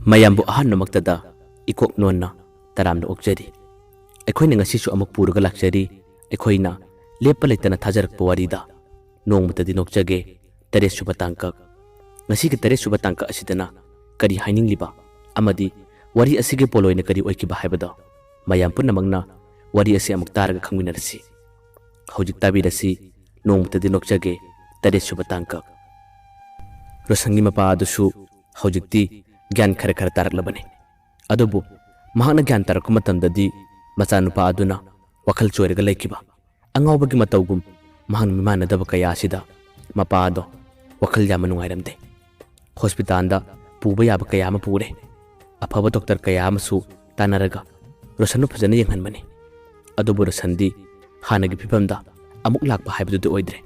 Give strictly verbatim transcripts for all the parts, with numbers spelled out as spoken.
ꯃꯌꯥꯝꯕꯨ ꯑꯍꯥꯟꯕꯃꯛꯇꯗ ꯏꯀꯣꯛ ꯅꯣꯟꯅ ꯇꯔꯥꯝꯅ ꯑꯣꯛꯆꯔꯤ꯫ ꯑꯩꯈꯣꯏꯅ ꯉꯁꯤꯁꯨ ꯑꯃꯨꯛ ꯄꯨꯔꯒ ꯂꯥꯛꯆꯔꯤ, ꯑꯩꯈꯣꯏꯅ ꯂꯦꯞꯄ ꯂꯩꯇꯅ ꯊꯥꯖꯔꯛꯄ ꯋꯥꯔꯤꯗ ꯅꯣꯡꯃꯇꯗꯤ ꯅꯣꯛꯆꯒꯦ, ꯇꯔꯦꯠ ꯁꯨꯕ ꯇꯥꯡꯀꯛ꯫ ꯉꯁꯤꯒꯤ ꯇꯔꯦꯠ ꯁꯨꯕ ꯇꯥꯡꯀꯛ ꯑꯁꯤꯗꯅ ꯀꯔꯤ ꯍꯥꯏꯅꯤꯡꯂꯤꯕ ꯑꯃꯗꯤ ꯋꯥꯔꯤ ꯑꯁꯤꯒꯤ ꯄꯣꯠꯂꯣꯏꯅ ꯀꯔꯤ ꯑꯣꯏꯈꯤꯕ ꯍꯥꯏꯕꯗꯣ ꯃꯌꯥꯝ ꯄꯨꯝꯅꯃꯛꯅ ꯋꯥꯔꯤ ꯑꯁꯤ ꯑꯃꯨꯛ ꯇꯥꯔꯒ ꯈꯪꯃꯤꯟꯅꯔꯁꯤ꯫ ꯍꯧꯖꯤꯛ ꯇꯥꯕꯤꯔꯁꯤ, ꯅꯣꯡꯃꯇꯗꯤ ꯅꯣꯛꯆꯒꯦ, ꯇꯔꯦꯠ ꯁꯨꯕ ꯇꯥꯡꯀꯛ꯫ ꯔꯣꯁꯟꯒꯤ ꯃꯄꯥ ꯑꯗꯨꯁꯨ ꯍꯧꯖꯤꯛꯇꯤ ꯒ꯭ꯌꯥꯟ ꯈꯔ ꯈꯔ ꯇꯥꯔꯛꯂꯕꯅꯤ꯫ ꯑꯗꯨꯕꯨ ꯃꯍꯥꯛꯅ ꯒ꯭ꯌꯥꯟ ꯇꯥꯔꯛꯄ ꯃꯇꯝꯗꯗꯤ ꯃꯆꯥꯅꯨꯄꯥ ꯑꯗꯨꯅ ꯋꯥꯈꯜ ꯆꯣꯏꯔꯒ ꯂꯩꯈꯤꯕ ꯑꯉꯥꯎꯕꯒꯤ ꯃꯇꯧꯒꯨꯝ ꯃꯍꯥꯛꯅ ꯃꯤꯃꯥꯟꯅꯗꯕ ꯀꯌꯥ ꯑꯁꯤꯗ ꯃꯄꯥ ꯑꯗꯣ ꯋꯥꯈꯜ ꯌꯥꯝꯅ ꯅꯨꯡꯉꯥꯏꯔꯝꯗꯦ꯫ ꯍꯣꯁꯄꯤꯇꯥꯜꯗ ꯄꯨꯕ ꯌꯥꯕ ꯀꯌꯥ ꯑꯃ ꯄꯨꯔꯦ꯫ ꯑꯐꯕ ꯗꯣꯛꯇꯔ ꯀꯌꯥ ꯑꯃꯁꯨ ꯇꯥꯟꯅꯔꯒ ꯔꯣꯁꯟꯕꯨ ꯐꯖꯅ ꯌꯦꯡꯍꯟꯕꯅꯤ꯫ ꯑꯗꯨꯕꯨ ꯔꯣꯁꯟꯗꯤ ꯍꯥꯟꯅꯒꯤ ꯐꯤꯕꯝꯗ ꯑꯃꯨꯛ ꯂꯥꯛꯄ ꯍꯥꯏꯕꯗꯨꯗꯤ ꯑꯣꯏꯗ꯭ꯔꯦ꯫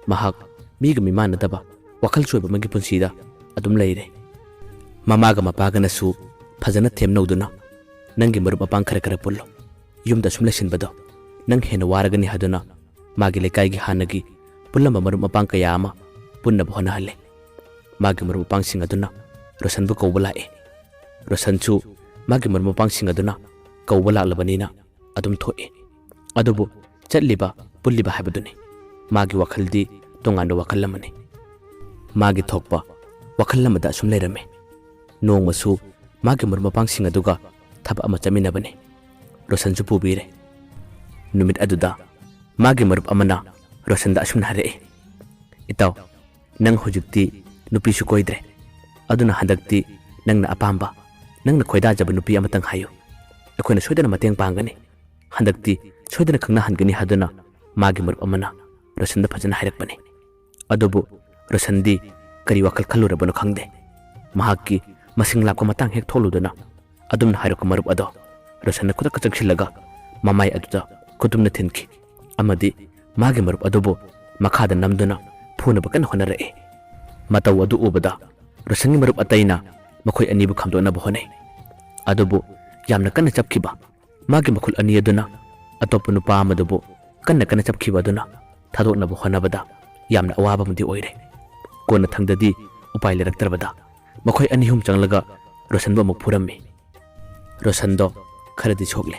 ꯃꯍꯥꯛ ꯃꯤꯒ ꯃꯤꯃꯥꯟꯅꯗꯕ ꯋꯥꯈꯜ ꯆꯣꯏꯕ ꯑꯃꯒꯤ ꯄꯨꯟꯁꯤꯗ ꯑꯗꯨꯝ ꯂꯩꯔꯦ꯫ ꯃꯃꯥꯒ ꯃꯄꯥꯒꯅꯁꯨ ꯐꯖꯅ ꯊꯦꯝꯅꯧꯗꯨꯅ, "ꯅꯪꯒꯤ ꯃꯔꯨꯞ ꯃꯄꯥꯡ ꯈꯔ ꯈꯔ ꯄꯨꯜꯂꯣ꯫ ꯌꯨꯝꯗ ꯁꯨꯝ ꯂꯩꯁꯤꯟꯕꯗꯣ ꯅꯪ ꯍꯦꯟꯅ ꯋꯥꯔꯒꯅꯤ" ꯍꯥꯏꯗꯨꯅ ꯃꯥꯒꯤ ꯂꯩꯀꯥꯏꯒꯤ ꯍꯥꯟꯅꯒꯤ ꯄꯨꯜꯂꯝꯕ ꯃꯔꯨꯞ ꯃꯄꯥꯡ ꯀꯌꯥ ꯑꯃ ꯄꯨꯟꯅꯕ ꯍꯣꯠꯅꯍꯜꯂꯦ꯫ ꯃꯥꯒꯤ ꯃꯔꯨꯞ ꯃꯄꯥꯡꯁꯤꯡ ꯑꯗꯨꯅ ꯔꯣꯁꯟꯕꯨ ꯀꯧꯕ ꯂꯥꯛꯑꯦ꯫ ꯔꯣꯁꯟꯁꯨ ꯃꯥꯒꯤ ꯃꯔꯨꯞ ꯃꯄꯥꯡꯁꯤꯡ ꯑꯗꯨꯅ ꯀꯧꯕ ꯂꯥꯛꯂꯕꯅꯤꯅ ꯑꯗꯨꯝ ꯊꯣꯛꯑꯦ꯫ ꯑꯗꯨꯕꯨ ꯆꯠꯂꯤꯕ, ꯄꯨꯜꯂꯤꯕ ꯍꯥꯏꯕꯗꯨꯅꯤ꯫ ꯃꯥꯒꯤ ꯋꯥꯈꯜꯗꯤ ꯇꯣꯉꯥꯟꯕ ꯋꯥꯈꯜ ꯑꯃꯅꯤ꯫ ꯃꯥꯒꯤ ꯊꯣꯛꯄ ꯋꯥꯈꯜ ꯑꯃꯗ ꯑꯁꯨꯝ ꯂꯩꯔꯝꯃꯤ꯫ ꯅꯣꯡꯃꯁꯨ ꯃꯥꯒꯤ ꯃꯔꯨꯞ ꯃꯄꯥꯡꯁꯤꯡ ꯑꯗꯨꯒ ꯊꯕꯛ ꯑꯃ ꯆꯠꯃꯤꯟꯅꯕꯅꯤ꯫ ꯔꯣꯁꯟꯁꯨ ꯄꯨꯕꯤꯔꯦ꯫ ꯅꯨꯃꯤꯠ ꯑꯗꯨꯗ ꯃꯥꯒꯤ ꯃꯔꯨꯞ ꯑꯃꯅ ꯔꯣꯁꯟꯗ ꯑꯁꯨꯝꯅ ꯍꯥꯏꯔꯛꯏ, "ꯏꯇꯥꯎ, ꯅꯪ ꯍꯧꯖꯤꯛꯇꯤ ꯅꯨꯄꯤꯁꯨ ꯀꯣꯏꯗ꯭ꯔꯦ꯫ ꯑꯗꯨꯅ ꯍꯟꯗꯛꯇꯤ ꯅꯪꯅ ꯑꯄꯥꯝꯕ, ꯅꯪꯅ ꯈꯣꯏꯗꯥꯖꯕ ꯅꯨꯄꯤ ꯑꯃꯇꯪ ꯍꯥꯏꯌꯨ꯫ ꯑꯩꯈꯣꯏꯅ ꯁꯣꯏꯗꯅ ꯃꯇꯦꯡ ꯄꯥꯡꯒꯅꯤ꯫ ꯍꯟꯗꯛꯇꯤ ꯁꯣꯏꯗꯅ ꯈꯪꯅꯍꯟꯒꯅꯤ" ꯍꯥꯏꯗꯨꯅ ꯃꯥꯒꯤ ꯃꯔꯨꯞ ꯑꯃꯅ ꯔꯣꯁꯟꯗ ꯐꯖꯅ ꯍꯥꯏꯔꯛꯄꯅꯤ꯫ ꯑꯗꯨꯕꯨ ꯔꯣꯁꯟꯗꯤ ꯀꯔꯤ ꯋꯥꯈꯜ ꯈꯜꯂꯨꯔꯕꯅꯣ ꯈꯪꯗꯦ꯫ ꯃꯍꯥꯛꯀꯤ ꯃꯁꯤꯡ ꯂꯥꯛꯄ ꯃꯇꯥꯡ ꯍꯦꯛ ꯊꯣꯛꯂꯨꯗꯅ ꯑꯗꯨꯝꯅ ꯍꯥꯏꯔꯛꯄ ꯃꯔꯨꯞ ꯑꯗꯣ ꯔꯣꯁꯟꯅ ꯈꯨꯗꯛꯇ ꯆꯪꯁꯤꯜꯂꯒ ꯃꯃꯥꯏ ꯑꯗꯨꯗ ꯈꯨꯇꯨꯝꯅ ꯊꯤꯟꯈꯤ ꯑꯃꯗꯤ ꯃꯥꯒꯤ ꯃꯔꯨꯞ ꯑꯗꯨꯕꯨ ꯃꯈꯥꯗ ꯅꯝꯗꯨꯅ ꯐꯨꯅꯕ ꯀꯟꯅ ꯍꯣꯠꯅꯔꯛꯏ꯫ ꯃꯇꯧ ꯑꯗꯨ ꯎꯕꯗ ꯔꯣꯁꯟꯒꯤ ꯃꯔꯨꯞ ꯑꯇꯩꯅ ꯃꯈꯣꯏ ꯑꯅꯤꯕꯨ ꯈꯥꯝꯗꯣꯛꯅꯕ ꯍꯣꯠꯅꯩ꯫ ꯑꯗꯨꯕꯨ ꯌꯥꯝꯅ ꯀꯟꯅ ꯆꯞꯈꯤꯕ ꯃꯥꯒꯤ ꯃꯈꯨꯠ ꯑꯅꯤ ꯑꯗꯨꯅ ꯑꯇꯣꯞꯄ ꯅꯨꯄꯥ ꯑꯃꯗꯨꯕꯨ ꯀꯟꯅ ꯀꯟꯅ ꯆꯞꯈꯤꯕ ꯑꯗꯨꯅ ꯊꯥꯗꯣꯛꯅꯕ ꯍꯣꯠꯅꯕꯗ ꯌꯥꯝꯅ ꯑꯋꯥꯕ ꯑꯃꯗꯤ ꯑꯣꯏꯔꯦ꯫ ꯀꯣꯟꯅꯊꯪꯗꯗꯤ ꯎꯄꯥꯏ ꯂꯩꯔꯛꯇ꯭ꯔꯕꯗ ꯃꯈꯣꯏ ꯑꯅꯤ ꯑꯍꯨꯝ ꯆꯪꯂꯒ ꯔꯣꯁꯟꯕꯨ ꯑꯃꯨꯛ ꯐꯨꯔꯝꯃꯤ꯫ ꯔꯣꯁꯟꯗꯣ ꯈꯔꯗꯤ ꯁꯣꯛꯂꯦ꯫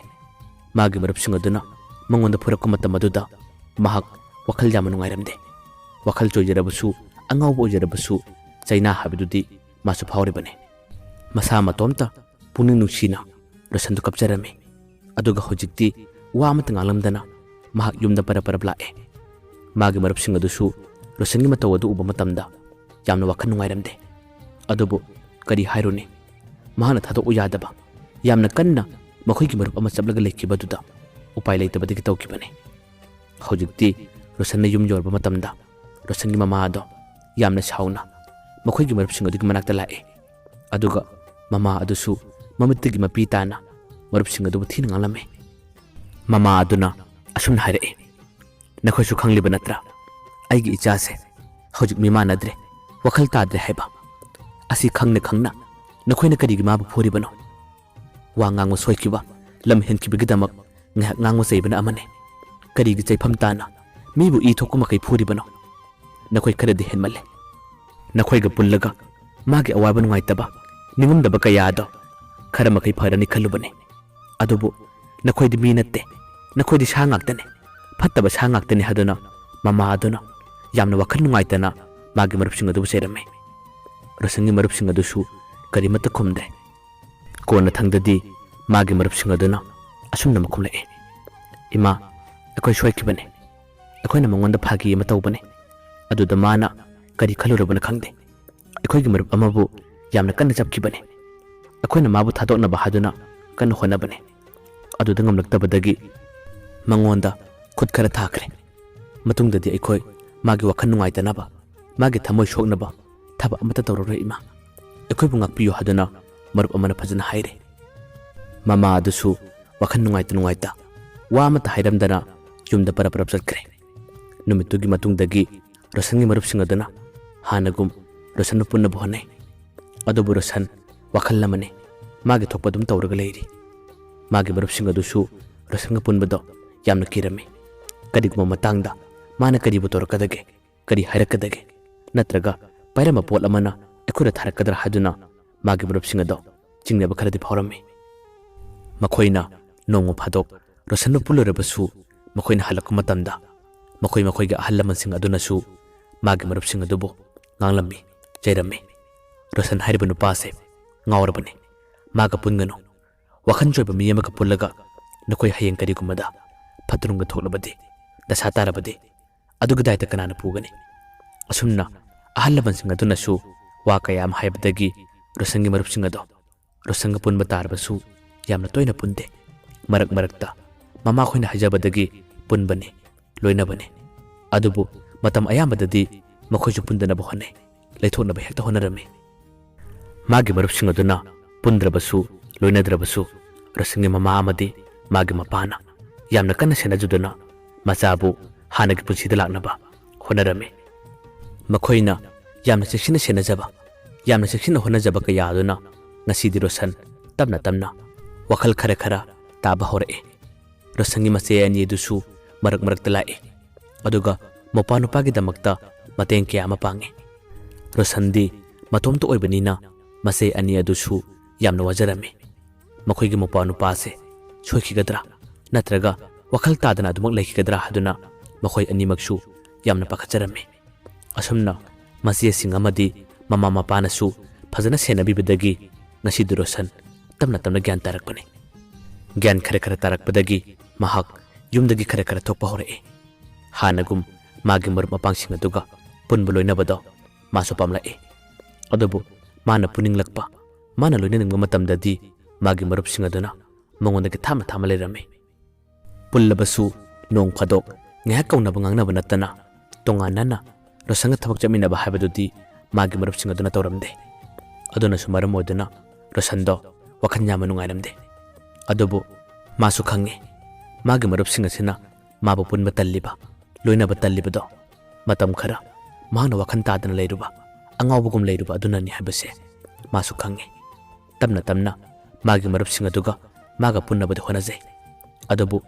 ꯃꯥꯒꯤ ꯃꯔꯨꯞꯁꯤꯡ ꯑꯗꯨꯅ ꯃꯉꯣꯟꯗ ꯐꯨꯔꯛꯄ ꯃꯇꯝ ꯑꯗꯨꯗ ꯃꯍꯥꯛ ꯋꯥꯈꯜ ꯌꯥꯝꯅ ꯅꯨꯡꯉꯥꯏꯔꯝꯗꯦ꯫ ꯋꯥꯈꯜ ꯆꯣꯏꯖꯔꯕꯁꯨ, ꯑꯉꯥꯎꯕ ꯑꯣꯏꯖꯔꯕꯁꯨ, ꯆꯩꯅꯥ ꯍꯥꯏꯕꯗꯨꯗꯤ ꯃꯥꯁꯨ ꯐꯥꯎꯔꯤꯕꯅꯤ꯫ ꯃꯁꯥ ꯃꯇꯣꯝꯇ ꯄꯨꯛꯅꯤꯡ ꯅꯨꯡꯁꯤꯅ ꯔꯣꯁꯟꯗꯨ ꯀꯞꯆꯔꯝꯃꯤ꯫ ꯑꯗꯨꯒ ꯍꯧꯖꯤꯛꯇꯤ ꯋꯥ ꯑꯃꯠꯇ ꯉꯥꯡꯂꯝꯗꯅ ꯃꯍꯥꯛ ꯌꯨꯝꯗ ꯄꯔꯞ ꯄꯔꯞ ꯂꯥꯛꯑꯦ꯫ ꯃꯥꯒꯤ ꯃꯔꯨꯞꯁꯤꯡ ꯑꯗꯨꯁꯨ ꯔꯣꯁꯟꯒꯤ ꯃꯇꯧ ꯑꯗꯨ ꯎꯕ ꯃꯇꯝꯗ ꯌꯥꯝꯅ ꯋꯥꯈꯜ ꯅꯨꯡꯉꯥꯏꯔꯝꯗꯦ꯫ ꯑꯗꯨꯕꯨ ꯀꯔꯤ ꯍꯥꯏꯔꯨꯅꯤ? ꯃꯍꯥꯛꯅ ꯊꯥꯗꯣꯛꯎ ꯌꯥꯗꯕ, ꯌꯥꯝꯅ ꯀꯟꯅ ꯃꯈꯣꯏꯒꯤ ꯃꯔꯨꯞ ꯑꯃ ꯆꯞꯂꯒ ꯂꯩꯈꯤꯕꯗꯨꯗ ꯎꯄꯥꯏ ꯂꯩꯇꯕꯗꯒꯤ ꯇꯧꯈꯤꯕꯅꯤ꯫ ꯍꯧꯖꯤꯛꯇꯤ ꯔꯣꯁꯟꯅ ꯌꯨꯝ ꯌꯧꯔꯕ ꯃꯇꯝꯗ ꯔꯣꯁꯟꯒꯤ ꯃꯃꯥ ꯑꯗꯣ ꯌꯥꯝꯅ ꯁꯥꯎꯅ ꯃꯈꯣꯏꯒꯤ ꯃꯔꯨꯞꯁꯤꯡ ꯑꯗꯨꯒꯤ ꯃꯅꯥꯛꯇ ꯂꯥꯛꯑꯦ꯫ ꯑꯗꯨꯒ ꯃꯃꯥ ꯑꯗꯨꯁꯨ ꯃꯃꯤꯠꯇꯒꯤ ꯃꯄꯤ ꯇꯥꯅ ꯃꯔꯨꯞꯁꯤꯡ ꯑꯗꯨꯕꯨ ꯊꯤꯅ ꯉꯥꯡꯂꯝꯃꯤ꯫ ꯃꯃꯥ ꯑꯗꯨꯅ ꯑꯁꯨꯝꯅ ꯍꯥꯏꯔꯛꯏ, "ꯅꯈꯣꯏꯁꯨ ꯈꯪꯂꯤꯕ ꯅꯠꯇ꯭ꯔꯥ? ꯑꯩꯒꯤ ꯏꯆꯥꯁꯦ ꯍꯧꯖꯤꯛ ꯃꯤꯃꯥꯟꯅꯗ꯭ꯔꯦ, ꯋꯥꯈꯜ ꯇꯥꯗ꯭ꯔꯦ ꯍꯥꯏꯕ꯫ ꯑꯁꯤ ꯈꯪꯅ ꯈꯪꯅ ꯅꯈꯣꯏꯅ ꯀꯔꯤꯒꯤ ꯃꯥꯕꯨ ꯐꯨꯔꯤꯕꯅꯣ? ꯋꯥ ꯉꯥꯡꯕ ꯁꯣꯏꯈꯤꯕ, ꯂꯝ ꯍꯦꯟꯈꯤꯕꯒꯤꯗꯃꯛ ꯉꯥꯏꯍꯥꯛ ꯉꯥꯡꯕ ꯆꯩꯕꯅ ꯑꯃꯅꯤ꯫ ꯀꯔꯤꯒꯤ ꯆꯩꯐꯝ ꯇꯥꯅ ꯃꯤꯕꯨ ꯏ ꯊꯣꯛꯄ ꯃꯈꯩ ꯐꯨꯔꯤꯕꯅꯣ? ꯅꯈꯣꯏ ꯈꯔꯗꯤ ꯍꯦꯟꯃꯜꯂꯦ꯫ ꯅꯈꯣꯏꯒ ꯄꯨꯜꯂꯒ ꯃꯥꯒꯤ ꯑꯋꯥꯕ ꯅꯨꯡꯉꯥꯏꯇꯕ, ꯅꯤꯡꯉꯝꯗꯕ ꯀꯌꯥ ꯑꯗꯣ ꯈꯔ ꯃꯈꯩ ꯐꯔꯅꯤ ꯈꯜꯂꯨꯕꯅꯤ꯫ ꯑꯗꯨꯕꯨ ꯅꯈꯣꯏꯗꯤ ꯃꯤ ꯅꯠꯇꯦ, ꯅꯈꯣꯏꯗꯤ ꯁꯥ ꯉꯥꯛꯇꯅꯤ, ꯐꯠꯇꯕ ꯁꯥ ꯉꯥꯛꯇꯅꯤ" ꯍꯥꯏꯗꯨꯅ ꯃꯃꯥ ꯑꯗꯨꯅ ꯌꯥꯝꯅ ꯋꯥꯈꯜ ꯅꯨꯡꯉꯥꯏꯇꯅ ꯃꯥꯒꯤ ꯃꯔꯨꯞꯁꯤꯡ ꯑꯗꯨꯕꯨ ꯆꯩꯔꯝꯃꯤ꯫ ꯔꯣꯁꯟꯒꯤ ꯃꯔꯨꯞꯁꯤꯡ ꯑꯗꯨꯁꯨ ꯀꯔꯤꯃꯠꯇ ꯈꯨꯝꯗꯦ꯫ ꯀꯣꯟꯅꯊꯪꯗꯗꯤ ꯃꯥꯒꯤ ꯃꯔꯨꯞꯁꯤꯡ ꯑꯗꯨꯅ ꯑꯁꯨꯝꯅ ꯑꯃꯨꯛ ꯈꯨꯝꯂꯛꯏ, "ꯏꯃꯥ, ꯑꯩꯈꯣꯏ ꯁꯣꯏꯈꯤꯕꯅꯤ꯫ ꯑꯩꯈꯣꯏꯅ ꯃꯉꯣꯟꯗ ꯐꯥꯒꯤ ꯑꯃ ꯇꯧꯕꯅꯤ꯫ ꯑꯗꯨꯗ ꯃꯥꯅ ꯀꯔꯤ ꯈꯜꯂꯨꯔꯕꯅꯣ ꯈꯪꯗꯦ꯫ ꯑꯩꯈꯣꯏꯒꯤ ꯃꯔꯨꯞ ꯑꯃꯕꯨ ꯌꯥꯝꯅ ꯀꯟꯅ ꯆꯞꯈꯤꯕꯅꯤ꯫ ꯑꯩꯈꯣꯏꯅ ꯃꯥꯕꯨ ꯊꯥꯗꯣꯛꯅꯕ ꯍꯥꯏꯗꯨꯅ ꯀꯟꯅ ꯍꯣꯠꯅꯕꯅꯤ꯫ ꯑꯗꯨꯗ ꯉꯝꯂꯛꯇꯕꯗꯒꯤ ꯃꯉꯣꯟꯗ ꯈꯨꯠ ꯈꯔ ꯊꯥꯈ꯭ꯔꯦ꯫ ꯃꯇꯨꯡꯗꯗꯤ ꯑꯩꯈꯣꯏ ꯃꯥꯒꯤ ꯋꯥꯈꯜ ꯅꯨꯡꯉꯥꯏꯇꯅꯕ, ꯃꯥꯒꯤ ꯊꯃꯣꯏ ꯁꯣꯛꯅꯕ ꯊꯕꯛ ꯑꯃꯠꯇ ꯇꯧꯔꯔꯣꯏ, ꯏꯃꯥ꯫ ꯑꯩꯈꯣꯏꯕꯨ ꯉꯥꯛꯄꯤꯌꯨ" ꯍꯥꯏꯗꯨꯅ ꯃꯔꯨꯞ ꯑꯃꯅ ꯐꯖꯅ ꯍꯥꯏꯔꯦ꯫ ꯃꯃꯥ ꯑꯗꯨꯁꯨ ꯋꯥꯈꯜ ꯅꯨꯡꯉꯥꯏꯇ ꯅꯨꯡꯉꯥꯏꯇ ꯋꯥ ꯑꯃꯠꯇ ꯍꯥꯏꯔꯝꯗꯅ ꯌꯨꯝꯗ ꯄꯔꯞ ꯄꯔꯞ ꯆꯠꯈ꯭ꯔꯦ꯫ ꯅꯨꯃꯤꯠꯇꯨꯒꯤ ꯃꯇꯨꯡꯗꯒꯤ ꯔꯣꯁꯟꯒꯤ ꯃꯔꯨꯞꯁꯤꯡ ꯑꯗꯨꯅ ꯍꯥꯟꯅꯒꯨꯝ ꯔꯣꯁꯟꯕꯨ ꯄꯨꯟꯅꯕ ꯍꯣꯠꯅꯩ꯫ ꯑꯗꯨꯕꯨ ꯔꯣꯁꯟ ꯋꯥꯈꯜ ꯑꯃꯅꯤ, ꯃꯥꯒꯤ ꯊꯣꯛꯄ ꯑꯗꯨꯝ ꯇꯧꯔꯒ ꯂꯩꯔꯤ꯫ ꯃꯥꯒꯤ ꯃꯔꯨꯞꯁꯤꯡ ꯑꯗꯨꯁꯨ ꯔꯣꯁꯟꯒ ꯄꯨꯟꯕꯗꯣ ꯌꯥꯝꯅ ꯀꯤꯔꯝꯃꯤ꯫ ꯀꯔꯤꯒꯨꯝꯕ ꯃꯇꯥꯡꯗ ꯃꯥꯅ ꯀꯔꯤꯕꯨ ꯇꯧꯔꯛꯀꯗꯒꯦ, ꯀꯔꯤ ꯍꯥꯏꯔꯛꯀꯗꯒꯦ, ꯅꯠꯇ꯭ꯔꯒ ꯄꯥꯏꯔꯝꯕ ꯄꯣꯠ ꯑꯃꯅ ꯑꯩꯈꯣꯏꯗ ꯊꯥꯔꯛꯀꯗ꯭ꯔꯥ ꯍꯥꯏꯗꯨꯅ ꯃꯥꯒꯤ ꯃꯔꯨꯞꯁꯤꯡ ꯑꯗꯣ ꯆꯤꯡꯅꯕ ꯈꯔꯗꯤ ꯐꯥꯎꯔꯝꯃꯤ꯫ ꯃꯈꯣꯏꯅ ꯅꯣꯡꯃ ꯐꯥꯗꯣꯛ ꯔꯣꯁꯟꯕꯨ ꯄꯨꯜꯂꯨꯔꯕꯁꯨ, ꯃꯈꯣꯏꯅ ꯍꯜꯂꯛꯄ ꯃꯇꯝꯗ ꯃꯈꯣꯏ ꯃꯈꯣꯏꯒꯤ ꯑꯍꯜ ꯂꯃꯟꯁꯤꯡ ꯑꯗꯨꯅꯁꯨ ꯃꯥꯒꯤ ꯃꯔꯨꯞꯁꯤꯡ ꯑꯗꯨꯕꯨ ꯉꯥꯡꯂꯝꯃꯤ, ꯆꯩꯔꯝꯃꯤ꯫ "ꯔꯣꯁꯟ ꯍꯥꯏꯔꯤꯕ ꯅꯨꯄꯥ ꯑꯁꯦ ꯉꯥꯎꯔꯕꯅꯤ, ꯃꯥꯒ ꯄꯨꯟꯒꯅꯨ꯫ ꯋꯥꯈꯜ ꯆꯣꯏꯕ ꯃꯤ ꯑꯃꯒ ꯄꯨꯜꯂꯒ ꯅꯈꯣꯏ ꯍꯌꯦꯡ ꯀꯔꯤꯒꯨꯝꯕꯗ ꯐꯠꯇꯅꯨꯡꯗ ꯊꯣꯛꯂꯕꯗꯤ, ꯗꯁꯥ ꯇꯥꯔꯕꯗꯤ, ꯑꯗꯨꯒꯤ ꯗꯥꯏꯇ ꯀꯅꯥꯅ ꯄꯨꯒꯅꯤ?" ꯑꯁꯨꯝꯅ ꯑꯍꯜ ꯂꯃꯟꯁꯤꯡ ꯑꯗꯨꯅꯁꯨ ꯋꯥ ꯀꯌꯥ ꯑꯃ ꯍꯥꯏꯕꯗꯒꯤ ꯔꯣꯁꯟꯒꯤ ꯃꯔꯨꯞꯁꯤꯡ ꯑꯗꯣ ꯔꯣꯁꯟꯒ ꯄꯨꯟꯕ ꯇꯥꯔꯕꯁꯨ ꯌꯥꯝꯅ ꯇꯣꯏꯅ ꯄꯨꯟꯗꯦ꯫ ꯃꯔꯛ ꯃꯔꯛꯇ ꯃꯃꯥꯈꯣꯏꯅ ꯍꯥꯏꯖꯕꯗꯒꯤ ꯄꯨꯟꯕꯅꯤ, ꯂꯣꯏꯅꯕꯅꯤ꯫ ꯑꯗꯨꯕꯨ ꯃꯇꯝ ꯑꯌꯥꯝꯕꯗꯗꯤ ꯃꯈꯣꯏꯁꯨ ꯄꯨꯟꯗꯅꯕ ꯍꯣꯠꯅꯩ, ꯂꯩꯊꯣꯛꯅꯕ ꯍꯦꯛꯇ ꯍꯣꯠꯅꯔꯝꯃꯤ꯫ ꯃꯥꯒꯤ ꯃꯔꯨꯞꯁꯤꯡ ꯑꯗꯨꯅ ꯄꯨꯟꯗ꯭ꯔꯕꯁꯨ, ꯂꯣꯏꯅꯗ꯭ꯔꯕꯁꯨ, ꯔꯣꯁꯟꯒꯤ ꯃꯃꯥ ꯑꯃꯗꯤ ꯃꯥꯒꯤ ꯃꯄꯥꯅ ꯌꯥꯝꯅ ꯀꯟꯅ ꯁꯦꯟꯅꯖꯗꯨꯅ ꯃꯆꯥꯕꯨ ꯍꯥꯟꯅꯒꯤ ꯄꯨꯟꯁꯤꯗ ꯂꯥꯛꯅꯕ ꯍꯣꯠꯅꯔꯝꯃꯤ꯫ ꯃꯈꯣꯏꯅ ꯌꯥꯝꯅ ꯆꯦꯛꯁꯤꯟꯅ ꯁꯦꯟꯅꯖꯕ, ꯌꯥꯝꯅ ꯆꯦꯛꯁꯤꯟꯅ ꯍꯣꯠꯅꯖꯕ ꯀꯌꯥ ꯑꯗꯨꯅ ꯉꯁꯤꯗꯤ ꯔꯣꯁꯟ ꯇꯞꯅ ꯇꯞꯅ ꯋꯥꯈꯜ ꯈꯔ ꯈꯔ ꯇꯥꯕ ꯍꯧꯔꯛꯏ꯫ ꯔꯣꯁꯟꯒꯤ ꯃꯆꯦ ꯑꯅꯤ ꯑꯗꯨꯁꯨ ꯃꯔꯛ ꯃꯔꯛꯇ ꯂꯥꯛꯏ, ꯑꯗꯨꯒ ꯃꯧꯄ꯭ꯋꯥ ꯅꯨꯄꯥꯒꯤꯗꯃꯛꯇ ꯃꯇꯦꯡ ꯀꯌꯥ ꯑꯃ ꯄꯥꯡꯉꯤ꯫ ꯔꯣꯁꯟꯗꯤ ꯃꯇꯣꯝꯇ ꯑꯣꯏꯕꯅꯤꯅ ꯃꯆꯦ ꯑꯅꯤ ꯑꯗꯨꯁꯨ ꯌꯥꯝꯅ ꯋꯥꯖꯔꯝꯃꯤ꯫ ꯃꯈꯣꯏꯒꯤ ꯃꯧꯄ꯭ꯋꯥ ꯅꯨꯄꯥꯁꯦ ꯁꯣꯏꯈꯤꯒꯗ꯭ꯔꯥ, ꯅꯠꯇ꯭ꯔꯒ ꯋꯥꯈꯜ ꯇꯥꯗꯅ ꯑꯗꯨꯃꯛ ꯂꯩꯈꯤꯒꯗ꯭ꯔꯥ ꯍꯥꯏꯗꯨꯅ ꯃꯈꯣꯏ ꯑꯅꯤꯃꯛꯁꯨ ꯌꯥꯝꯅ ꯄꯥꯈꯠꯆꯔꯝꯃꯤ꯫ ꯑꯁꯨꯝꯅ ꯃꯆꯦꯁꯤꯡ ꯑꯃꯗꯤ ꯃꯃꯥ ꯃꯄꯥꯅꯁꯨ ꯐꯖꯅ ꯁꯦꯟꯅꯕꯤꯕꯗꯒꯤ ꯉꯁꯤꯗꯤ ꯔꯣꯁꯟ ꯇꯞꯅ ꯇꯞꯅ ꯒ꯭ꯌꯥꯟ ꯇꯥꯔꯛꯄꯅꯤ꯫ ꯒ꯭ꯌꯥꯟ ꯈꯔ ꯈꯔ ꯇꯥꯔꯛꯄꯗꯒꯤ ꯃꯍꯥꯛ ꯌꯨꯝꯗꯒꯤ ꯈꯔ ꯈꯔ ꯊꯣꯛꯄ ꯍꯧꯔꯛꯏ꯫ ꯍꯥꯟꯅꯒꯨꯝ ꯃꯥꯒꯤ ꯃꯔꯨꯞ ꯃꯄꯥꯡꯁꯤꯡ ꯑꯗꯨꯒ ꯄꯨꯟꯕ ꯂꯣꯏꯅꯕꯗꯣ ꯃꯥꯁꯨ ꯄꯥꯝꯂꯛꯏ꯫ ꯑꯗꯨꯕꯨ ꯃꯥꯅ ꯄꯨꯅꯤꯡꯂꯛꯄ, ꯃꯥꯅ ꯂꯣꯏꯅꯅꯤꯡꯕ ꯃꯇꯝꯗꯗꯤ ꯃꯥꯒꯤ ꯃꯔꯨꯞꯁꯤꯡ ꯑꯗꯨꯅ ꯃꯉꯣꯟꯗꯒꯤ ꯊꯥꯞꯅ ꯊꯥꯞꯅ ꯂꯩꯔꯝꯃꯤ꯫ ꯄꯨꯜꯂꯕꯁꯨ ꯅꯣꯡ ꯐꯥꯗꯣꯛ ꯉꯥꯏꯍꯥꯛ ꯀꯧꯅꯕ ꯉꯥꯡꯅꯕ ꯅꯠꯇꯅ ꯇꯣꯉꯥꯟꯅꯅ ꯔꯣꯁꯟꯒ ꯊꯕꯛ ꯆꯠꯃꯤꯟꯅꯕ ꯍꯥꯏꯕꯗꯨꯗꯤ ꯃꯥꯒꯤ ꯃꯔꯨꯞꯁꯤꯡ ꯑꯗꯨꯅ ꯇꯧꯔꯝꯗꯦ꯫ ꯑꯗꯨꯅꯁꯨ ꯃꯔꯝ ꯑꯣꯏꯗꯨꯅ ꯔꯣꯁꯟꯗꯣ ꯋꯥꯈꯜ ꯌꯥꯝꯅ ꯅꯨꯡꯉꯥꯏꯔꯝꯗꯦ꯫ ꯑꯗꯨꯕꯨ ꯃꯥꯁꯨ ꯈꯪꯉꯤ, ꯃꯥꯒꯤ ꯃꯔꯨꯞꯁꯤꯡ ꯑꯁꯤꯅ ꯃꯥꯕꯨ ꯄꯨꯟꯕ ꯇꯜꯂꯤꯕ, ꯂꯣꯏꯅꯕ ꯇꯜꯂꯤꯕꯗꯣ ꯃꯇꯝ ꯈꯔ ꯃꯍꯥꯛꯅ ꯋꯥꯈꯜ ꯇꯥꯗꯅ ꯂꯩꯔꯨꯕ, ꯑꯉꯥꯎꯕꯒꯨꯝ ꯂꯩꯔꯨꯕ ꯑꯗꯨꯅꯅꯤ ꯍꯥꯏꯕꯁꯦ ꯃꯥꯁꯨ ꯈꯪꯉꯤ꯫ ꯇꯞꯅ ꯇꯞꯅ ꯃꯥꯒꯤ ꯃꯔꯨꯞꯁꯤꯡ ꯑꯗꯨꯒ ꯃꯥꯒ ꯄꯨꯟꯅꯕꯗꯤ ꯍꯣꯠꯅꯖꯩ꯫ ꯑꯗꯨꯕꯨ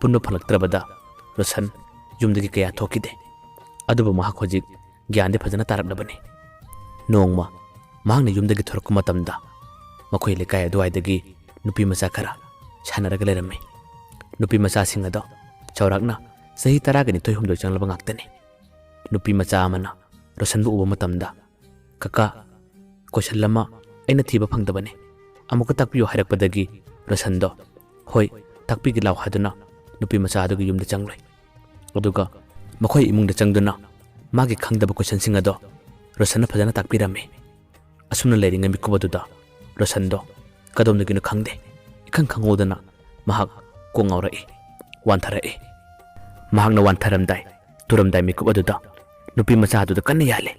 ꯄꯨꯟꯕ ꯐꯪꯂꯛꯇ꯭ꯔꯕꯗ ꯔꯣꯁꯟ ꯌꯨꯝꯗꯒꯤ ꯀꯌꯥ ꯊꯣꯛꯈꯤꯗꯦ꯫ ꯑꯗꯨꯕꯨ ꯃꯍꯥꯛ ꯍꯧꯖꯤꯛ ꯒ꯭ꯌꯥꯟꯗꯤ ꯐꯖꯅ ꯇꯥꯔꯛꯂꯕꯅꯤ꯫ ꯅꯣꯡꯃ ꯃꯍꯥꯛꯅ ꯌꯨꯝꯗꯒꯤ ꯊꯣꯔꯛꯄ ꯃꯇꯝꯗ ꯃꯈꯣꯏ ꯂꯩꯀꯥꯏ ꯑꯗꯨꯋꯥꯏꯗꯒꯤ ꯅꯨꯄꯤ ꯃꯆꯥ ꯈꯔ ꯁꯥꯟꯅꯔꯒ ꯂꯩꯔꯝꯃꯤ꯫ ꯅꯨꯄꯤ ꯃꯆꯥꯁꯤꯡ ꯑꯗꯣ ꯆꯥꯎꯔꯥꯛꯅ ꯆꯍꯤ ꯇꯔꯥꯒ ꯅꯤꯊꯣꯏ ꯍꯨꯝꯗꯣꯏ ꯆꯪꯂꯕ ꯉꯥꯛꯇꯅꯤ꯫ ꯅꯨꯄꯤ ꯃꯆꯥ ꯑꯃꯅ ꯔꯣꯁꯟꯕꯨ ꯎꯕ ꯃꯇꯝꯗ, "ꯀꯀꯥ, ꯀꯣꯏꯁꯟ ꯑꯃ ꯑꯩꯅ ꯊꯤꯕ ꯐꯪꯗꯕꯅꯤ, ꯑꯃꯨꯛꯀ ꯇꯥꯛꯄꯤꯌꯨ" ꯍꯥꯏꯔꯛꯄꯗꯒꯤ ꯔꯣꯁꯟꯗꯣ, "ꯍꯣꯏ, ꯇꯥꯛꯄꯤꯒꯦ ꯂꯥꯎ" ꯍꯥꯏꯗꯨꯅ ꯅꯨꯄꯤ ꯃꯆꯥ ꯑꯗꯨꯒꯤ ꯌꯨꯝꯗ ꯆꯪꯂꯨꯏ꯫ ꯑꯗꯨꯒ ꯃꯈꯣꯏ ꯏꯃꯨꯡꯗ ꯆꯪꯗꯨꯅ ꯃꯥꯒꯤ ꯈꯪꯗꯕ ꯀꯣꯏꯁꯟꯁꯤꯡ ꯑꯗꯣ ꯔꯣꯁꯟꯅ ꯐꯖꯅ ꯇꯥꯛꯄꯤꯔꯝꯃꯤ꯫ ꯑꯁꯨꯝꯅ ꯂꯩꯔꯤꯉꯩ ꯃꯤꯀꯨꯞ ꯑꯗꯨꯗ ꯔꯣꯁꯟꯗꯣ ꯀꯗꯣꯝꯗꯒꯤꯅꯣ ꯈꯪꯗꯦ, ꯏꯈꯪ ꯈꯪꯍꯧꯗꯅ ꯃꯍꯥꯛ ꯀꯣꯛ ꯉꯥꯎꯔꯛꯏ, ꯋꯥꯟꯊꯔꯛꯏ꯫ ꯃꯍꯥꯛꯅ ꯋꯥꯟꯊꯔꯝꯗꯥꯏ, ꯇꯨꯔꯝꯗꯥꯏ ꯃꯤꯀꯨꯞ ꯑꯗꯨꯗ ꯅꯨꯄꯤ ꯃꯆꯥ ꯑꯗꯨꯗ ꯀꯟꯅ ꯌꯥꯜꯂꯦ,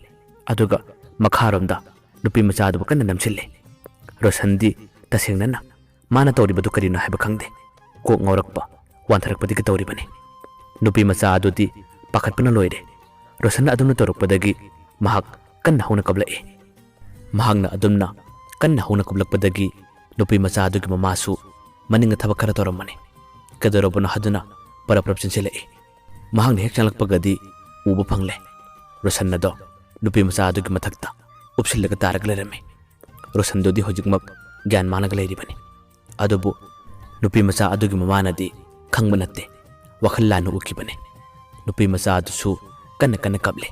ꯑꯗꯨꯒ ꯃꯈꯥꯔꯣꯝꯗ ꯅꯨꯄꯤ ꯃꯆꯥ ꯑꯗꯨꯕꯨ ꯀꯟꯅ ꯅꯝꯁꯤꯜꯂꯦ꯫ ꯔꯣꯁꯟꯗꯤ ꯇꯁꯦꯡꯅꯅ ꯃꯥꯅ ꯇꯧꯔꯤꯕꯗꯨ ꯀꯔꯤꯅꯣ ꯍꯥꯏꯕ ꯈꯪꯗꯦ꯫ ꯀꯣꯛ ꯉꯥꯎꯔꯛꯄ, ꯋꯥꯟꯊꯔꯛꯄꯗꯒꯤ ꯇꯧꯔꯤꯕꯅꯤ꯫ ꯅꯨꯄꯤ ꯃꯆꯥ ꯑꯗꯨꯗꯤ ꯄꯥꯈꯠꯄꯅ ꯂꯣꯏꯔꯦ꯫ ꯔꯣꯁꯟꯅ ꯑꯗꯨꯝꯅ ꯇꯧꯔꯛꯄꯗꯒꯤ ꯃꯍꯥꯛ ꯀꯟꯅ ꯍꯧꯅ ꯀꯞꯂꯛꯏ꯫ ꯃꯍꯥꯛꯅ ꯑꯗꯨꯝꯅ ꯀꯟꯅ ꯍꯧꯅ ꯀꯞꯂꯛꯄꯗꯒꯤ ꯅꯨꯄꯤ ꯃꯆꯥ ꯑꯗꯨꯒꯤ ꯃꯃꯥꯁꯨ ꯃꯅꯤꯡꯗ ꯊꯕꯛ ꯈꯔ ꯇꯧꯔꯝꯕꯅꯤ꯫ ꯀꯩꯗꯧꯔꯕꯅꯣ ꯍꯥꯏꯗꯨꯅ ꯄꯔꯞ ꯄꯔꯞ ꯆꯦꯟꯁꯤꯜꯂꯛꯏ꯫ ꯃꯍꯥꯛꯅ ꯍꯦꯛ ꯆꯪꯂꯛꯄꯒꯗꯤ ꯎꯕ ꯐꯪꯂꯦ, ꯔꯣꯁꯟ ꯑꯗꯣ ꯅꯨꯄꯤ ꯃꯆꯥ ꯑꯗꯨꯒꯤ ꯃꯊꯛꯇ ꯎꯞꯁꯤꯜꯂꯒ ꯇꯥꯔꯒ ꯂꯩꯔꯝꯃꯤ꯫ ꯔꯣꯁꯟꯗꯨꯗꯤ ꯍꯧꯖꯤꯛꯃꯛ ꯒ꯭ꯌꯥꯟ ꯃꯥꯡꯂꯒ ꯂꯩꯔꯤꯕꯅꯤ꯫ ꯑꯗꯨꯕꯨ ꯅꯨꯄꯤ ꯃꯆꯥ ꯑꯗꯨꯒꯤ ꯃꯃꯥꯅꯗꯤ ꯈꯪꯕ ꯅꯠꯇꯦ, ꯋꯥꯈꯜ ꯂꯥꯟꯅ ꯎꯈꯤꯕꯅꯤ꯫ ꯅꯨꯄꯤ ꯃꯆꯥ ꯑꯗꯨꯁꯨ ꯀꯟꯅ ꯀꯟꯅ ꯀꯞꯂꯦ꯫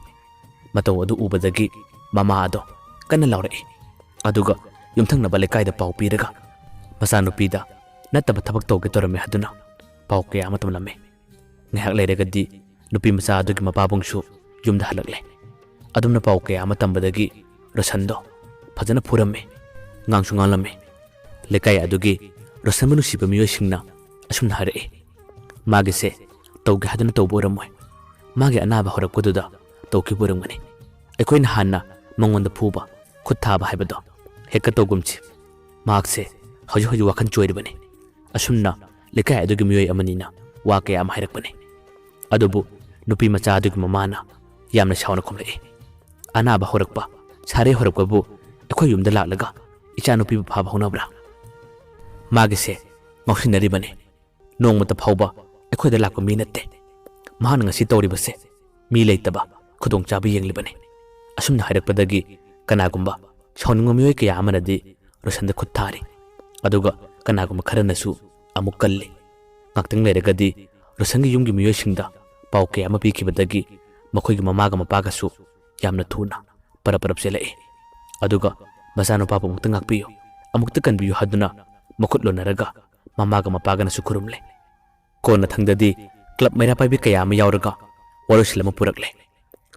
ꯃꯇꯧ ꯑꯗꯨ ꯎꯕꯗꯒꯤ ꯃꯃꯥ ꯑꯗꯣ ꯀꯟꯅ ꯂꯥꯎꯔꯛꯏ꯫ ꯑꯗꯨꯒ ꯌꯨꯝꯊꯪꯅꯕ ꯂꯩꯀꯥꯏꯗ ꯄꯥꯎ ꯄꯤꯔꯒ ꯃꯆꯥꯅꯨꯄꯤꯗ ꯅꯠꯇꯕ ꯊꯕꯛ ꯇꯧꯒꯦ ꯇꯧꯔꯝꯃꯤ ꯍꯥꯏꯗꯨꯅ ꯄꯥꯎ ꯀꯌꯥ ꯑꯃ ꯇꯝꯂꯝꯃꯤ꯫ ꯉꯥꯏꯍꯥꯛ ꯂꯩꯔꯒꯗꯤ ꯅꯨꯄꯤ ꯃꯆꯥ ꯑꯗꯨꯒꯤ ꯃꯄꯥꯕꯨꯡꯁꯨ ꯌꯨꯝꯗ ꯍꯜꯂꯛꯂꯦ꯫ ꯑꯗꯨꯝꯅ ꯄꯥꯎ ꯀꯌꯥ ꯑꯃ ꯇꯝꯕꯗꯒꯤ ꯔꯣꯁꯟꯗꯣ ꯐꯖꯅ ꯐꯨꯔꯝꯃꯤ, ꯉꯥꯡꯁꯨ ꯉꯥꯡꯂꯝꯃꯤ꯫ ꯂꯩꯀꯥꯏ ꯑꯗꯨꯒꯤ ꯔꯣꯁꯟꯕꯨ ꯅꯨꯡꯁꯤꯕ ꯃꯤꯑꯣꯏꯁꯤꯡꯅ ꯑꯁꯨꯝꯅ ꯍꯥꯏꯔꯛꯏ, "ꯃꯥꯒꯤꯁꯦ ꯇꯧꯒꯦ ꯍꯥꯏꯗꯨꯅ ꯇꯧꯕ ꯑꯣꯏꯔꯝꯃꯣꯏ꯫ ꯃꯥꯒꯤ ꯑꯅꯥꯕ ꯍꯧꯔꯛꯄꯗꯨꯗ ꯇꯧꯈꯤꯕ ꯑꯣꯏꯔꯝꯒꯅꯤ꯫ ꯑꯩꯈꯣꯏꯅ ꯍꯥꯟꯅ ꯃꯉꯣꯟꯗ ꯐꯨꯕ, ꯈꯨꯠ ꯊꯥꯕ ꯍꯥꯏꯕꯗꯣ ꯍꯦꯛꯇ ꯇꯧꯒꯨꯝꯁꯤ꯫ ꯃꯍꯥꯛꯁꯦ ꯍꯧꯖꯤꯛ ꯍꯧꯖꯤꯛ ꯋꯥꯈꯜ ꯆꯣꯏꯔꯤꯕꯅꯤ꯫" ꯑꯁꯨꯝꯅ ꯂꯩꯀꯥꯏ ꯑꯗꯨꯒꯤ ꯃꯤꯑꯣꯏ ꯑꯃꯅꯤꯅ ꯋꯥ ꯀꯌꯥ ꯑꯃ ꯍꯥꯏꯔꯛꯄꯅꯤ꯫ ꯑꯗꯨꯕꯨ ꯅꯨꯄꯤ ꯃꯆꯥ ꯑꯗꯨꯒꯤ ꯃꯃꯥꯅ ꯌꯥꯝꯅ ꯁꯥꯎꯅ ꯈꯨꯝꯂꯛꯏ, "ꯑꯅꯥꯕ ꯍꯧꯔꯛꯄ, ꯁꯥꯔꯦ ꯍꯧꯔꯛꯄꯕꯨ ꯑꯩꯈꯣꯏ ꯌꯨꯝꯗ ꯂꯥꯛꯂꯒ ꯏꯆꯥꯅꯨꯄꯤꯕꯨ ꯐꯥꯕ ꯍꯧꯅꯕ꯭ꯔꯥ? ꯃꯥꯒꯤꯁꯦ ꯉꯥꯎꯁꯤꯟꯅꯔꯤꯕꯅꯤ꯫ ꯅꯣꯡꯃꯇ ꯐꯥꯎꯕ ꯑꯩꯈꯣꯏꯗ ꯂꯥꯛꯄ ꯃꯤ ꯅꯠꯇꯦ꯫ ꯃꯍꯥꯛꯅ ꯉꯁꯤ ꯇꯧꯔꯤꯕꯁꯦ ꯃꯤ ꯂꯩꯇꯕ ꯈꯨꯗꯣꯡꯆꯥꯕ ꯌꯦꯡꯂꯤꯕꯅꯤ꯫" ꯑꯁꯨꯝꯅ ꯍꯥꯏꯔꯛꯄꯗꯒꯤ ꯀꯅꯥꯒꯨꯝꯕ ꯁꯥꯎꯅꯤꯡꯕ ꯃꯤꯑꯣꯏ ꯀꯌꯥ ꯑꯃꯅꯗꯤ ꯔꯣꯁꯟꯗ ꯈꯨꯠ ꯊꯥꯔꯤ, ꯑꯗꯨꯒ ꯀꯅꯥꯒꯨꯝꯕ ꯈꯔꯅꯁꯨ ꯑꯃꯨꯛ ꯀꯜꯂꯤ꯫ ꯉꯥꯛꯇꯪ ꯂꯩꯔꯒꯗꯤ ꯔꯣꯁꯟꯒꯤ ꯌꯨꯝꯒꯤ ꯃꯤꯑꯣꯏꯁꯤꯡꯗ ꯄꯥꯎ ꯀꯌꯥ ꯑꯃ ꯄꯤꯈꯤꯕꯗꯒꯤ ꯃꯈꯣꯏꯒꯤ ꯃꯃꯥꯒ ꯃꯄꯥꯒꯁꯨ ꯌꯥꯝꯅ ꯊꯨꯅ ꯄꯔꯞ ꯄꯔꯞ ꯆꯦꯜꯂꯛꯏ꯫ ꯑꯗꯨꯒ ꯃꯆꯥꯅꯨꯄꯥꯕꯨ ꯑꯃꯨꯛꯇ ꯉꯥꯛꯄꯤꯌꯨ, ꯑꯃꯨꯛꯇ ꯀꯟꯕꯤꯌꯨ ꯍꯥꯏꯗꯨꯅ ꯃꯈꯨꯠ ꯂꯣꯟꯅꯔꯒ ꯃꯃꯥꯒ ꯃꯄꯥꯒꯅꯁꯨ ꯈꯨꯔꯨꯝꯂꯦ꯫ ꯀꯣꯟꯅꯊꯪꯗꯗꯤ ꯀ꯭ꯂꯕ ꯃꯩꯔꯥ ꯄꯥꯏꯕꯤ ꯀꯌꯥ ꯑꯃ ꯌꯥꯎꯔꯒ ꯋꯥꯔꯣꯏꯁꯤꯜ ꯑꯃ ꯄꯨꯔꯛꯂꯦ꯫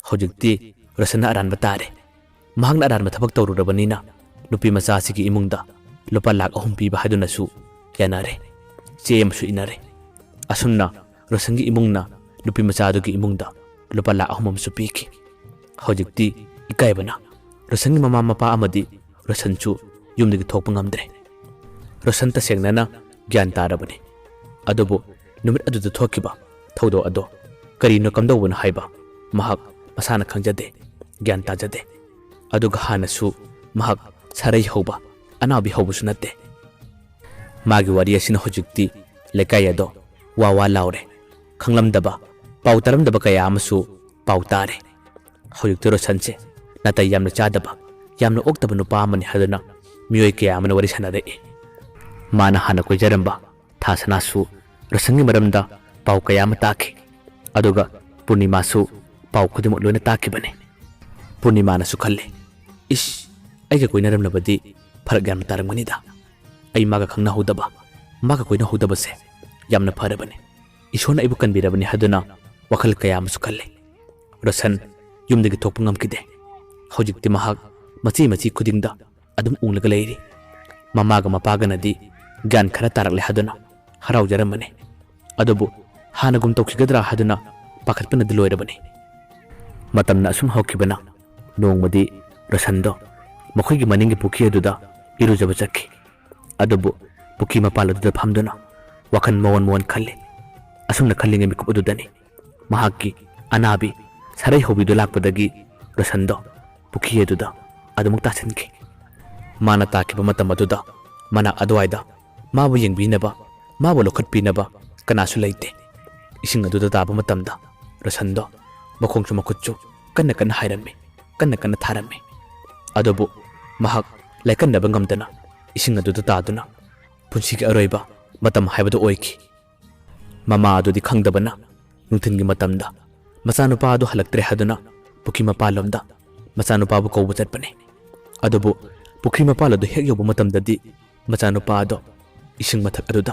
ꯍꯧꯖꯤꯛꯇꯤ ꯔꯣꯁꯟꯅ ꯑꯔꯥꯟꯕ ꯇꯥꯔꯦ꯫ ꯃꯍꯥꯛꯅ ꯑꯔꯥꯟꯕ ꯊꯕꯛ ꯇꯧꯔꯨꯔꯕꯅꯤꯅ ꯅꯨꯄꯤ ꯃꯆꯥ ꯑꯁꯤꯒꯤ ꯏꯃꯨꯡꯗ ꯂꯨꯄꯥ ꯂꯥꯈ ꯑꯍꯨꯝ ꯄꯤꯕ ꯍꯥꯏꯗꯨꯅꯁꯨ ꯌꯥꯅꯔꯦ꯫ ꯆꯦ ꯑꯃꯁꯨ ꯏꯅꯔꯦ꯫ ꯑꯁꯨꯝꯅ ꯔꯣꯁꯟꯒꯤ ꯏꯃꯨꯡꯅ ꯅꯨꯄꯤ ꯃꯆꯥ ꯑꯗꯨꯒꯤ ꯏꯃꯨꯡꯗ ꯂꯨꯄꯥ ꯂꯥꯈ ꯑꯍꯨꯝ ꯑꯃꯁꯨ ꯄꯤꯈꯤ꯫ ꯍꯧꯖꯤꯛꯇꯤ ꯏꯀꯥꯏꯕꯅ ꯔꯣꯁꯟꯒꯤ ꯃꯃꯥ ꯃꯄꯥ ꯑꯃꯗꯤ ꯔꯣꯁꯟꯁꯨ ꯌꯨꯝꯗꯒꯤ ꯊꯣꯛꯄ ꯉꯝꯗ꯭ꯔꯦ꯫ ꯔꯣꯁꯟ ꯇꯁꯦꯡꯅꯅ ꯒ꯭ꯌꯥꯟ ꯇꯥꯔꯕꯅꯤ꯫ ꯑꯗꯨꯕꯨ ꯅꯨꯃꯤꯠ ꯑꯗꯨꯗ ꯊꯣꯛꯈꯤꯕ ꯊꯧꯗꯣꯛ ꯑꯗꯣ ꯀꯔꯤꯅꯣ ꯀꯝꯗꯧꯕꯅꯣ ꯍꯥꯏꯕ ꯃꯍꯥꯛ ꯃꯁꯥꯅ ꯈꯪꯖꯗꯦ, ꯒ꯭ꯌꯥꯟ ꯇꯥꯖꯗꯦ꯫ ꯑꯗꯨꯒ ꯍꯥꯟꯅꯁꯨ ꯃꯍꯥꯛ ꯁꯥꯔꯩ ꯍꯧꯕ, ꯑꯅꯥꯕꯤ ꯍꯧꯕꯁꯨ ꯅꯠꯇꯦ꯫ ꯃꯥꯒꯤ ꯋꯥꯔꯤ ꯑꯁꯤꯅ ꯍꯧꯖꯤꯛꯇꯤ ꯂꯩꯀꯥꯏ ꯑꯗꯣ ꯋꯥ ꯋꯥ ꯂꯥꯎꯔꯦ꯫ ꯈꯪꯂꯝꯗꯕ, ꯄꯥꯎ ꯇꯥꯔꯝꯗꯕ ꯀꯌꯥ ꯑꯃꯁꯨ ꯄꯥꯎ ꯇꯥꯔꯦ꯫ ꯍꯧꯖꯤꯛꯇꯤ ꯔꯣꯁꯟꯁꯦ ꯅꯥꯇꯩ ꯌꯥꯝꯅ ꯆꯥꯗꯕ, ꯌꯥꯝꯅ ꯑꯣꯛꯇꯕ ꯅꯨꯄꯥ ꯑꯃꯅꯤ ꯍꯥꯏꯗꯨꯅ ꯃꯤꯑꯣꯏ ꯀꯌꯥ ꯑꯃꯅ ꯋꯥꯔꯤ ꯁꯥꯟꯅꯔꯛꯏ꯫ ꯃꯥꯅ ꯍꯥꯟꯅ ꯀꯣꯏꯖꯔꯝꯕ ꯊꯥꯁꯅꯥꯁꯨ ꯔꯣꯁꯟꯒꯤ ꯃꯔꯝꯗ ꯄꯥꯎ ꯀꯌꯥ ꯑꯃ ꯇꯥꯈꯤ꯫ ꯑꯗꯨꯒ ꯄꯨꯔꯅꯤꯃꯥꯁꯨ ꯄꯥꯎ ꯈꯨꯗꯤꯡꯃꯛ ꯂꯣꯏꯅ ꯇꯥꯈꯤꯕꯅꯤ꯫ ꯄꯨꯔꯅꯤꯃꯥꯅꯁꯨ ꯈꯜꯂꯤ, "ꯏꯁ, ꯑꯩꯒ ꯀꯣꯏꯅꯔꯝꯂꯕꯗꯤ ꯐꯔꯛ ꯌꯥꯝꯅ ꯇꯥꯔꯝꯒꯅꯤꯗ꯫ ꯑꯩ ꯃꯥꯒ ꯈꯪꯅꯍꯧꯗꯕ, ꯃꯥꯒ ꯀꯣꯏꯅꯍꯧꯗꯕꯁꯦ ꯌꯥꯝꯅ ꯐꯔꯕꯅꯤ꯫ ꯏꯁꯣꯔꯅ ꯑꯩꯕꯨ ꯀꯟꯕꯤꯔꯕꯅꯤ" ꯍꯥꯏꯗꯨꯅ ꯋꯥꯈꯜ ꯀꯌꯥ ꯑꯃꯁꯨ ꯈꯜꯂꯤ꯫ ꯔꯣꯁꯟ ꯌꯨꯝꯗꯒꯤ ꯊꯣꯛꯄ ꯉꯝꯈꯤꯗꯦ꯫ ꯍꯧꯖꯤꯛꯇꯤ ꯃꯍꯥꯛ ꯃꯆꯤ ꯃꯆꯤ ꯈꯨꯗꯤꯡꯗ ꯑꯗꯨꯝ ꯎꯪꯂꯒ ꯂꯩꯔꯤ꯫ ꯃꯃꯥꯒ ꯃꯄꯥꯒꯅꯗꯤ ꯒ꯭ꯌꯥꯟ ꯈꯔ ꯇꯥꯔꯛꯂꯦ ꯍꯥꯏꯗꯨꯅ ꯍꯔꯥꯎꯖꯔꯝꯕꯅꯤ꯫ ꯑꯗꯨꯕꯨ ꯍꯥꯟꯅꯒꯨꯝ ꯇꯧꯈꯤꯒꯗ꯭ꯔꯥ ꯍꯥꯏꯗꯨꯅ ꯄꯥꯈꯠꯄꯅꯗꯤ ꯂꯣꯏꯔꯕꯅꯤ꯫ ꯃꯇꯝꯅ ꯑꯁꯨꯝ ꯍꯧꯈꯤꯕꯅ ꯅꯣꯡꯃꯗꯤ ꯔꯣꯁꯟꯗꯣ ꯃꯈꯣꯏꯒꯤ ꯃꯅꯤꯡꯒꯤ ꯄꯨꯈ꯭ꯔꯤ ꯑꯗꯨꯗ ꯏꯔꯨꯖꯕ ꯆꯠꯈꯤ꯫ ꯑꯗꯨꯕꯨ ꯄꯨꯈ꯭ꯔꯤ ꯃꯄꯥꯜ ꯑꯗꯨꯗ ꯐꯝꯗꯨꯅ ꯋꯥꯈꯜ ꯃꯑꯣꯟ ꯃꯑꯣꯟ ꯈꯜꯂꯤ꯫ ꯑꯁꯨꯝꯅ ꯈꯜꯂꯤꯉꯩ ꯃꯤꯀꯨꯞ ꯑꯗꯨꯗꯅꯤ ꯃꯍꯥꯛꯀꯤ ꯑꯅꯥꯕꯤ ꯁꯥꯔꯩ ꯍꯧꯕꯤꯗꯨ ꯂꯥꯛꯄꯗꯒꯤ ꯔꯣꯁꯟꯗꯣ ꯄꯨꯈ꯭ꯔꯤ ꯑꯗꯨꯗ ꯑꯗꯨꯃꯛ ꯇꯥꯁꯤꯟꯈꯤ꯫ ꯃꯥꯅ ꯇꯥꯈꯤꯕ ꯃꯇꯝ ꯑꯗꯨꯗ ꯃꯅꯥꯛ ꯑꯗꯨꯋꯥꯏꯗ ꯃꯥꯕꯨ ꯌꯦꯡꯕꯤꯅꯕ, ꯃꯥꯕꯨ ꯂꯧꯈꯠꯄꯤꯅꯕ ꯀꯅꯥꯁꯨ ꯂꯩꯇꯦ꯫ ꯏꯁꯤꯡ ꯑꯗꯨꯗ ꯇꯥꯕ ꯃꯇꯝꯗ ꯔꯣꯁꯟꯗꯣ ꯃꯈꯣꯡꯁꯨ ꯃꯈꯨꯠꯁꯨ ꯀꯟꯅ ꯀꯟꯅ ꯍꯥꯏꯔꯝꯃꯤ, ꯀꯟꯅ ꯀꯟꯅ ꯊꯥꯔꯝꯃꯤ꯫ ꯑꯗꯨꯕꯨ ꯃꯍꯥꯛ ꯂꯥꯏꯀꯟꯅꯕ ꯉꯝꯗꯅ ꯏꯁꯤꯡ ꯑꯗꯨꯗ ꯇꯥꯗꯨꯅ ꯄꯨꯟꯁꯤꯒꯤ ꯑꯔꯣꯏꯕ ꯃꯇꯝ ꯍꯥꯏꯕꯗꯨ ꯑꯣꯏꯈꯤ꯫ ꯃꯃꯥ ꯑꯗꯨꯗꯤ ꯈꯪꯗꯕꯅ ꯅꯨꯡꯊꯤꯜꯒꯤ ꯃꯇꯝꯗ ꯃꯆꯥꯅꯨꯄꯥ ꯑꯗꯨ ꯍꯜꯂꯛꯇ꯭ꯔꯦ ꯍꯥꯏꯗꯨꯅ ꯄꯨꯈ꯭ꯔꯤ ꯃꯄꯥꯜꯂꯣꯝꯗ ꯃꯆꯥꯅꯨꯄꯥꯕꯨ ꯀꯧꯕ ꯆꯠꯄꯅꯤ꯫ ꯑꯗꯨꯕꯨ ꯄꯨꯈ꯭ꯔꯤ ꯃꯄꯥꯜ ꯑꯗꯨ ꯍꯦꯛ ꯌꯧꯕ ꯃꯇꯝꯗꯗꯤ ꯃꯆꯥꯅꯨꯄꯥ ꯑꯗꯣ ꯏꯁꯤꯡ ꯃꯊꯛ ꯑꯗꯨꯗ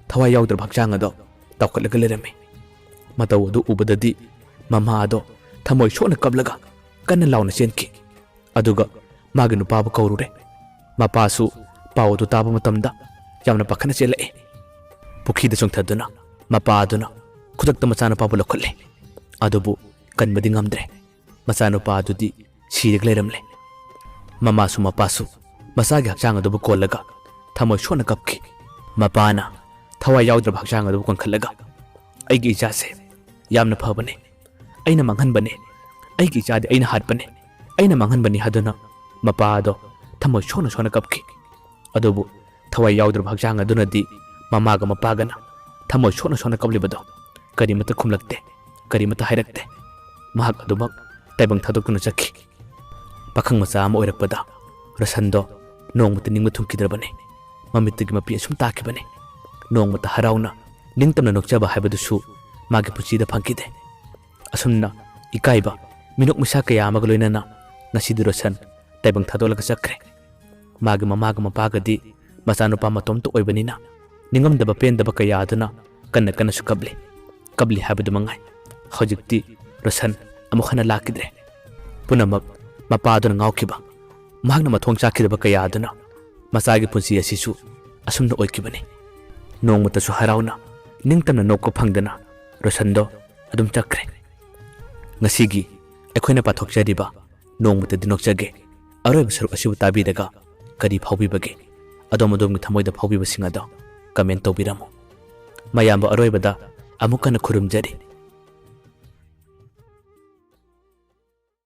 ꯊꯋꯥꯏ ꯌꯥꯎꯗ꯭ꯔꯕ ꯍꯛꯆꯥꯡ ꯑꯗꯣ ꯇꯥꯎꯈꯠꯂꯒ ꯂꯩꯔꯝꯃꯤ꯫ ꯃꯇꯧ ꯑꯗꯨ ꯎꯕꯗꯗꯤ ꯃꯃꯥ ꯑꯗꯣ ꯊꯃꯣꯏ ꯁꯣꯛꯅ ꯀꯞꯂꯒ ꯀꯟꯅ ꯂꯥꯎꯅ ꯆꯦꯟꯈꯤ꯫ ꯑꯗꯨꯒ ꯃꯥꯒꯤ ꯅꯨꯄꯥꯕꯨ ꯀꯧꯔꯨꯔꯦ꯫ ꯃꯄꯥꯁꯨ ꯄꯥꯎ ꯑꯗꯨ ꯇꯥꯕ ꯃꯇꯝꯗ ꯌꯥꯝꯅ ꯄꯥꯈꯠꯅ ꯆꯦꯜꯂꯛꯏ꯫ ꯄꯨꯈ꯭ꯔꯤꯗ ꯆꯣꯡꯊꯗꯨꯅ ꯃꯄꯥ ꯑꯗꯨꯅ ꯈꯨꯗꯛꯇ ꯃꯆꯥꯅꯨꯄꯥꯕꯨ ꯂꯧꯈꯠꯂꯦ꯫ ꯑꯗꯨꯕꯨ ꯀꯟꯕꯗꯤ ꯉꯝꯗ꯭ꯔꯦ꯫ ꯃꯆꯥꯅꯨꯄꯥ ꯑꯗꯨꯗꯤ ꯁꯤꯔꯒ ꯂꯩꯔꯝꯂꯦ꯫ ꯃꯃꯥꯁꯨ ꯃꯄꯥꯁꯨ ꯃꯆꯥꯒꯤ ꯍꯛꯆꯥꯡ ꯑꯗꯨꯕꯨ ꯀꯣꯜꯂꯒ ꯊꯃꯣꯏ ꯁꯣꯛꯅ ꯀꯞꯈꯤ꯫ ꯃꯄꯥꯅ ꯊꯋꯥꯏ ꯌꯥꯎꯗ꯭ꯔꯕ ꯍꯛꯆꯥꯡ ꯑꯗꯨꯕꯨ ꯀꯟꯈꯠꯂꯒ, "ꯑꯩꯒꯤ ꯏꯆꯥꯁꯦ ꯌꯥꯝꯅ ꯐꯕꯅꯦ, ꯑꯩꯅ ꯃꯥꯡꯍꯟꯕꯅꯦ, ꯑꯩꯒꯤ ꯏꯆꯥꯗꯤ ꯑꯩꯅ ꯍꯥꯠꯄꯅꯦ, ꯑꯩꯅ ꯃꯥꯡꯍꯟꯕꯅꯤ" ꯍꯥꯏꯗꯨꯅ ꯃꯄꯥ ꯑꯗꯣ ꯊꯃꯣꯏ ꯁꯣꯛꯅ ꯁꯣꯛꯅ ꯀꯞꯈꯤ꯫ ꯑꯗꯨꯕꯨ ꯊꯋꯥꯏ ꯌꯥꯎꯗ꯭ꯔꯕ ꯍꯛꯆꯥꯡ ꯑꯗꯨꯅꯗꯤ ꯃꯃꯥꯒ ꯃꯄꯥꯒꯅ ꯊꯃꯣꯏ ꯁꯣꯛꯅ ꯁꯣꯛꯅ ꯀꯞꯂꯤꯕꯗꯣ ꯀꯔꯤꯃꯠꯇ ꯈꯨꯝꯂꯛꯇꯦ, ꯀꯔꯤꯃꯠꯇ ꯍꯥꯏꯔꯛꯇꯦ꯫ ꯃꯍꯥꯛ ꯑꯗꯨꯃꯛ ꯇꯥꯏꯕꯪ ꯊꯥꯗꯣꯛꯇꯨꯅ ꯆꯠꯈꯤ꯫ ꯄꯥꯈꯪ ꯃꯆꯥ ꯑꯃ ꯑꯣꯏꯔꯛꯄꯗ ꯔꯣꯁꯟꯗꯣ ꯅꯣꯡꯃꯇ ꯅꯤꯡꯕ ꯊꯨꯡꯈꯤꯗ꯭ꯔꯕꯅꯤ꯫ ꯃꯃꯤꯠꯇꯒꯤ ꯃꯄꯤ ꯑꯁꯨꯝ ꯇꯥꯈꯤꯕꯅꯤ꯫ ꯅꯣꯡꯃꯇ ꯍꯔꯥꯎꯅ ꯅꯤꯡꯇꯝꯅ ꯅꯣꯛꯆꯕ ꯍꯥꯏꯕꯗꯨꯁꯨ ꯃꯥꯒꯤ ꯄꯨꯟꯁꯤꯗ ꯐꯪꯈꯤꯗꯦ꯫ ꯑꯁꯨꯝꯅ ꯏꯀꯥꯏꯕ ꯃꯤꯅꯣꯛ ꯃꯩꯁꯥ ꯀꯌꯥ ꯑꯃꯒ ꯂꯣꯏꯅꯅ ꯉꯁꯤꯗꯤ ꯔꯣꯁꯟ ꯇꯥꯏꯕꯪ ꯊꯥꯗꯣꯛꯂꯒ ꯆꯠꯈ꯭ꯔꯦ꯫ ꯃꯥꯒꯤ ꯃꯃꯥꯒ ꯃꯄꯥꯒꯗꯤ ꯃꯆꯥꯅꯨꯄꯥ ꯃꯇꯣꯝꯇ ꯑꯣꯏꯕꯅꯤꯅ ꯅꯤꯡꯉꯝꯗꯕ ꯄꯦꯟꯗꯕ ꯀꯌꯥ ꯑꯗꯨꯅ ꯀꯟꯅ ꯀꯟꯅꯁꯨ ꯀꯞꯂꯤ꯫ ꯀꯞꯂꯤ ꯍꯥꯏꯕꯗꯨ ꯃꯉꯥꯏ꯫ ꯍꯧꯖꯤꯛꯇꯤ ꯔꯣꯁꯟ ꯑꯃꯨꯛ ꯍꯟꯅ ꯂꯥꯛꯈꯤꯗ꯭ꯔꯦ꯫ ꯄꯨꯝꯅꯃꯛ ꯃꯄꯥꯗꯨꯅ ꯉꯥꯎꯈꯤꯕ, ꯃꯍꯥꯛꯅ ꯃꯊꯣꯡ ꯆꯥꯈꯤꯗꯕ ꯀꯌꯥ ꯑꯗꯨꯅ ꯃꯆꯥꯒꯤ ꯄꯨꯟꯁꯤ ꯑꯁꯤꯁꯨ ꯑꯁꯨꯝꯅ ꯑꯣꯏꯈꯤꯕꯅꯤ꯫ ꯅꯣꯡꯃꯇꯁꯨ ꯍꯔꯥꯎꯅ ꯅꯤꯡꯇꯝꯅ ꯅꯣꯛꯄ ꯐꯪꯗꯅ ꯔꯣꯁꯟꯗꯣ ꯑꯗꯨꯝ ꯆꯠꯈ꯭ꯔꯦ꯫ ꯉꯁꯤꯒꯤ ꯑꯩꯈꯣꯏꯅ ꯄꯥꯊꯣꯛꯆꯔꯤꯕ ꯅꯣꯡꯃꯇꯗꯤ ꯅꯣꯛꯆꯒꯦ ꯑꯔꯣꯏꯕ ꯁꯔꯨꯛ ꯑꯁꯤꯕꯨ ꯇꯥꯕꯤꯔꯒ ꯀꯔꯤ ꯐꯥꯎꯕꯤꯕꯒꯦ? ꯑꯗꯣꯝ ꯑꯗꯣꯝꯒꯤ ꯊꯃꯣꯏꯗ ꯐꯥꯎꯕꯤꯕꯁꯤꯡ ꯑꯗꯣ comment ꯇꯧꯕꯤꯔꯝꯃꯨ꯫ ꯃꯌꯥꯝꯕꯨ ꯑꯔꯣꯏꯕꯗ ꯑꯃꯨꯛ ꯍꯟꯅ ꯈꯨꯔꯨꯝꯖꯔꯤ꯫